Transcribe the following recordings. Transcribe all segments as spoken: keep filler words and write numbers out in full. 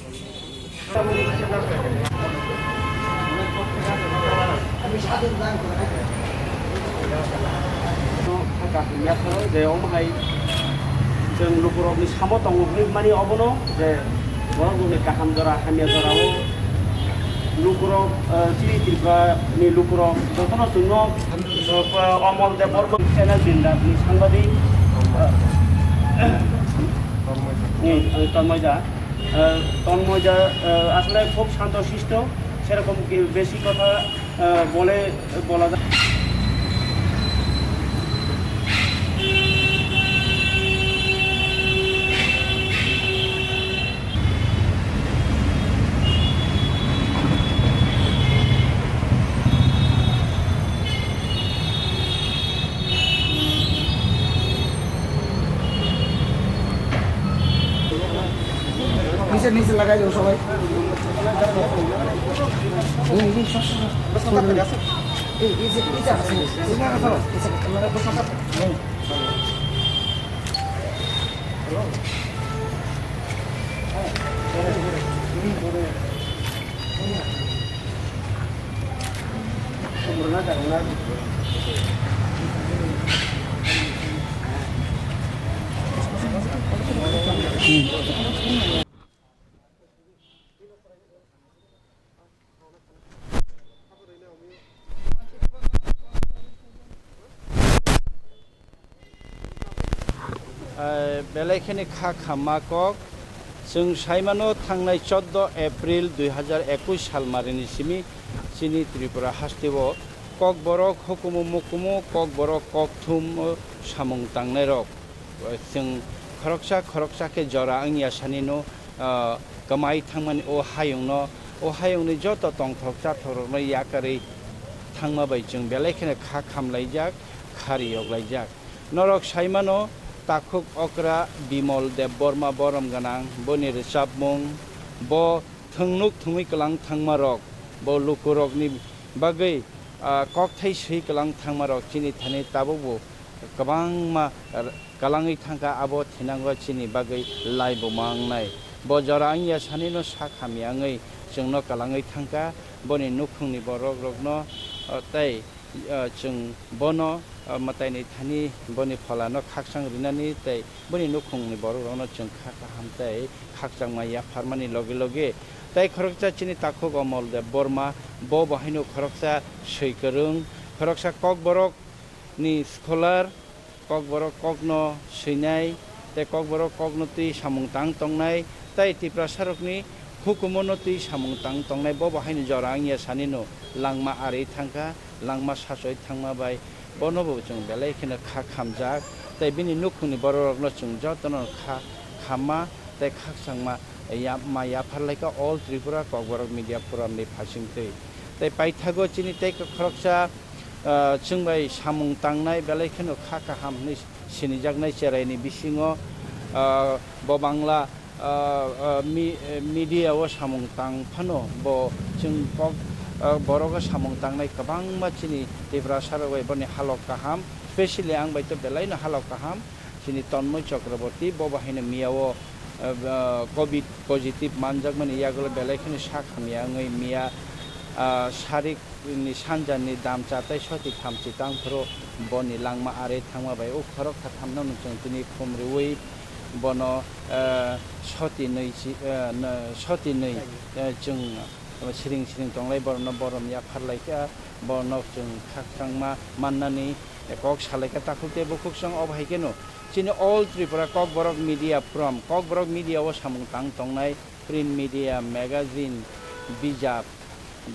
Je omo hai chwng lukurokni samo tongo hinwi mani obono je borok rokni kaham jora hamya jora o lukurok, eh, chini Tripura ni lukurok jotono chwngno, eh, Omol Debbarma channel Bindar ni sangbadik, eh, eh, Tanmoi da, eh, Tanmoi da, eh, asole khub shanto shisto, serokom ki-, besi kotha, eh, bole, bola ja- নিচে, নিচে লাগাই দেবো সবাই। এই, এই, সব, সব, সব। এই, এই যে, এই যে আছে, এই যে আছে, এই যে আছে। Eh, belai kheno kha khamma kok. Chwng saimano thangnai chordo April dui hajar ekush salmarini simi chini Tripura hasteo Kokborok hukumu mukumu Kokborok kokthum samung tangnairok. Chwng khoroksa khoroksa khe jora wngya sanino, ah, kwmai thangmani o hayungno, o hayungni joto tongthok chathokrokno yakarwi thangma bai chwng belai kheno kha khamlaijak, kha riyok laijak. Norok saimano takhuk okra Bimol Debbarma borom gwnang, boni rwchapmung, bo thwngnuk thwngwi kwlang thangmarok, bo lukurokni bagwi, ah, kokthai swi kwlang thangmarok chini thani tabukbo kwbangma r-, kwlangwi thangkha, abo thinango chini bagwi laibuma wngnai. Bo jora wngya sanino sak hamya wngwi chwngno kwlangwi thangkha, boni nukhungni borokrokno, ah, tei, ah, chwng bono, ah, mwtaini thani boni pholano khakchang rinani tei boni nukhungni borokrokno chwng kha kaham tei khakchangma yapharmani loge loge tei khoroksa chini takhuk Omol Debbarma, bo bo haino khoroksa swi kwrwng, khoroksa Kokborok ni scholar, Kokborok kokno swinai tei Kokborok kokno twi samung tang tongnai tei Tiprasarokni hukumono twi samung tang tongnai, bo bo haino jora wngya sanino langma arwi thangkha, langma sachoi thangma bai bono bo chwng belai kheno kha khamjak tei bini nukhungni borokrokno chwng jotono kha khamma tei khakchangma yapma yaphar laikha All Tripura Kokborok Media Forum ni phaisingtwi. Tei paithago chini tei khoroksa, ah, chwng bai samung tangnai belai kheno kha kaham hwnwi sinijaknai cheraini bisingo, ah, bo Bangla, ah, ah, mi-, eh, media o samung tang phano bo chwng kok, ah, borogo samung tangnai kwbangma chini Tiprasarok bai boni halok kaham, specially ang bai to belaino halok kaham. Chini Tonmoi Chakraborty, bo bahaino miyao, ah, ah, covid positive manjakmani yagulo belai kheno sak hamya wngwi miya, ah, sarik ni sanjani damcha tei soti thamchi tangphuru boni langma arwi thangma bai o khorok khathamno chwng tini khum rwui bono, ah, soti nwi chi, ah, na-, soti nwi, ah, chwng siring siring tonglai borokno borom yaphar laikha, borokno chwng khakchangma mannani kok salaikha takhuk tei bukhuk song. Obo hai kheno chini All Tripura Kokborok Media Forum, Kokborok media o samung tang tongnai, print media, magazine, bijap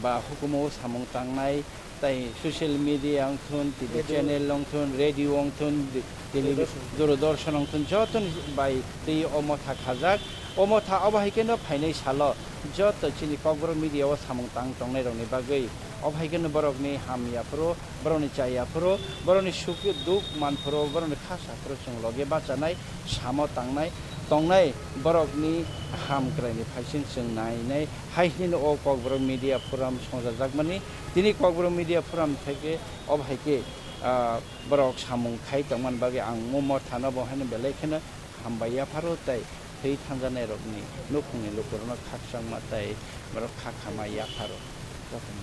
ba hukumu o samung tangnai, tei social media wngthun, T V channel wngthun, radio wngthun, television, Doordarshan wngthun, jotoni bai tei o motha khajak. O motha obo hai kheno phainai salo joto chini Kokborok media o samung tang tongnai rokni bagwi obo hai kheno borokni hamya phuru, borokni chaya phuru, borokni suk duk man phuru, borokni kha sa phuru chwng loge bachanai, samo tangnai, tongnai borokni hamkraini phaising chwng nainai. Hai hinwi o Kokborok Media Forum songchajakmani. Tini Kokborok Media Forum theke obo hai khe, ah, borok samung khai tongmani bagwi ang o mothano bo haino belai kheno hambai yapharo tei Twi thangjanairokni nukhungni lukurokno khakchangma tei borok kha khama yapharo. Jotono.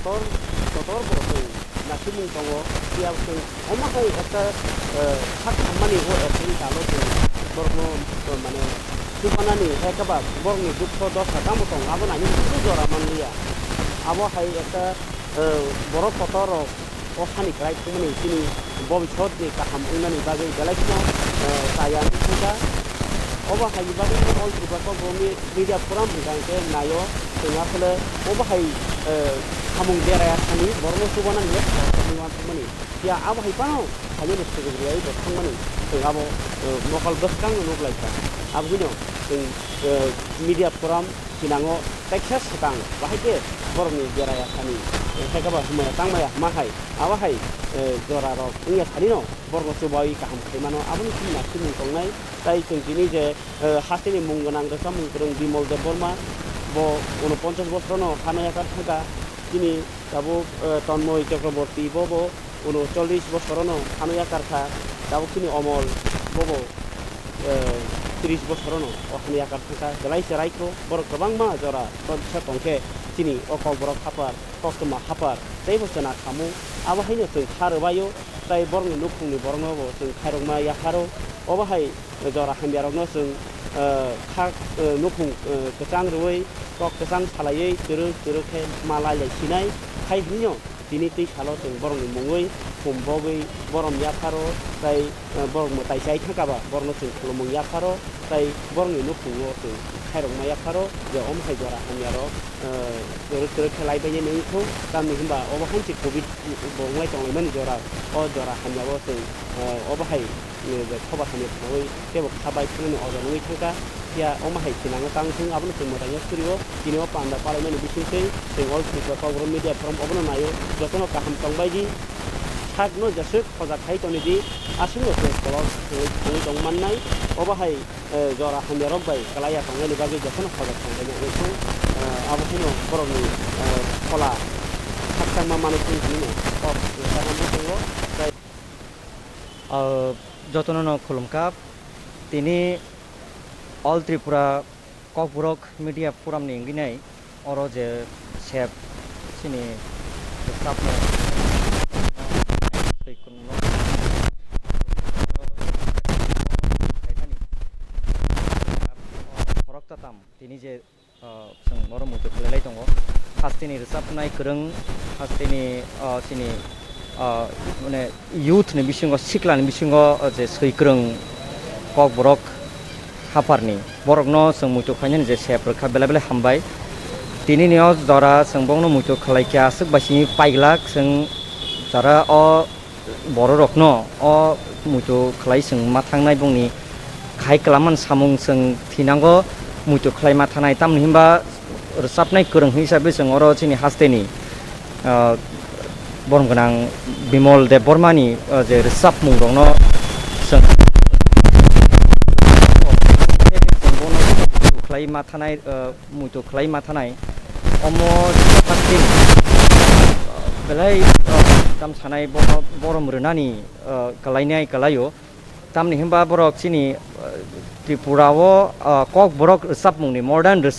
Kotor, kotor bo twi nasimung tongo, phiya chwng omo hai ekta, eh, kha khammani o accident talo chwng borokno, eh, mane, chubanani hai khe ba borokni dukho dosha tamo tongo, abo nainani kunu jora manliya. Abo hai ekta, eh, borok kotor rok o hani kwlai thangmani chini bobiswt ni kaham wngnani bagwi belai kheno, eh, chaya wngkha. Obo haini bagwi no All Tripura Kokborok mi-, Media Forum hwnkha hwnkhe naio, chwng aswle obo hai, eh, samung beraiya thani borokno chubanani le kha khamwi uansukmani. Phiya abo hai phano haino no sujuk rwui bo thangmani, chwng abo, eh, mokol bwskang no nuk lai kha. Abo hino chwng, eh, Media Forum thinango kaisa swkang bahai khe borokni bera ya thani, eh, hai khe ba hwnmaya tangmaya hwnma hai, abo hai, eh, jora rok wngya thani no borokno chubaui kaham khai mano, aboni chini naisingmung tongnai. Tai chwng tini je, eh, hasteni mung gwnang rwchapmung kwrwng Bimal Debbarma, bo unoponchas bosorono hano yakar thangkha. Chini tabuk, eh, Tanmoy Chakraborty bo bo uno chollish bosorono hano yakar kha, tabuk chini Omol bobo, eh, tris bosorono o hano yakar thangkha, belai cherai kho, borok kwbangma jora tongsa tongkhe chini o Kokborok hapar, koktwma hapar teibo chwna khamu, abo haino chwng kha rwbaio, tai borokni nukhungni borokno bo chwng khairokma yapharo, obo hai jora hamyarokno chwng, eh, kha, eh, nukhung, eh, kwchang rwui, kok kwchang salaiwi twrwk twrwk khe ma lai lai sinai, hai hwnwi no tini twi salo chwng borokni mungwi khum bogwi borom yapharo, tai, eh, borok mwtai chai thangkha ba borokno chwng khulumung yapharo, tai borokni nukhungo chwng khairokma yapharo je omo hai jora hamyarok, eh, twrwk twrwk khe lai bainani wngkhu, tamni hwnba obo hai se covid bo wnglai tonglaimani jora, o jora hamyao chwng, eh, obo hai, eh, je thobar hamya phunugwi teibo kha bai thangmani oja nungwi thangkha. Phiya omo hai thinango tang thung, abono chwng mwtaino surio. Tini o panda palaimani bisingtwi chwng All Tripura Kokborok Media Forum obono naio. Jotono kaham tongbaidi sakno jeswk khojak khai tonidi, aswkno chwng kolok thangwi thangwi tong mannai. Obo hai, eh, jora hamyarok bai kwlaiya tongnaini bagwi jotono khojak tongbaini wngwi thung. Eh, abo phano borokni, eh, phola khakchangma manwi thung hinwi no kok, eh, kaham tongo. Tei Ah, jotono no khulumkha. Tini All Tripura Kokborok Media Forum ni wngwi nai oro je sep chini staff no tei kwrwngno khoroksa tam tini je Ah, chwng oro muitu khlailai tongo. Hasteni rwchapnai kwrwng, hasteni, ah, chini, ah, mane youth ni bisingo, sikla ni bisingo, ah, je swi kwrwng Kokborok haphar ni borok no chwng muitu khlainani je sep rwkha, belai belai hambai. Tini ni o jora chwng bokno muitu khlai kha, aswk bai simi pailak chwng jora o bororokno o muitu khlai chwng ma thangnai, bongni khai kwlaman samung chwng thinango muitu khlai ma thanai, tamni hwnba rwchapnai kwrwng hisabe chwng oro chini hasteni, ah, borom gwnang Bimal Debbarmani, ah, je rwchapmungrokno chwng khlai ma thanai, ah, muitu khlai ma thanai. Omo jora din, belai, ah, tam sanai bo-, borom rwnani, ah, kwlainai kwlaio. Tamni hwnba borok chini, ah, Tripura o, ah, Kokborok rwchapmungni, modern rwchap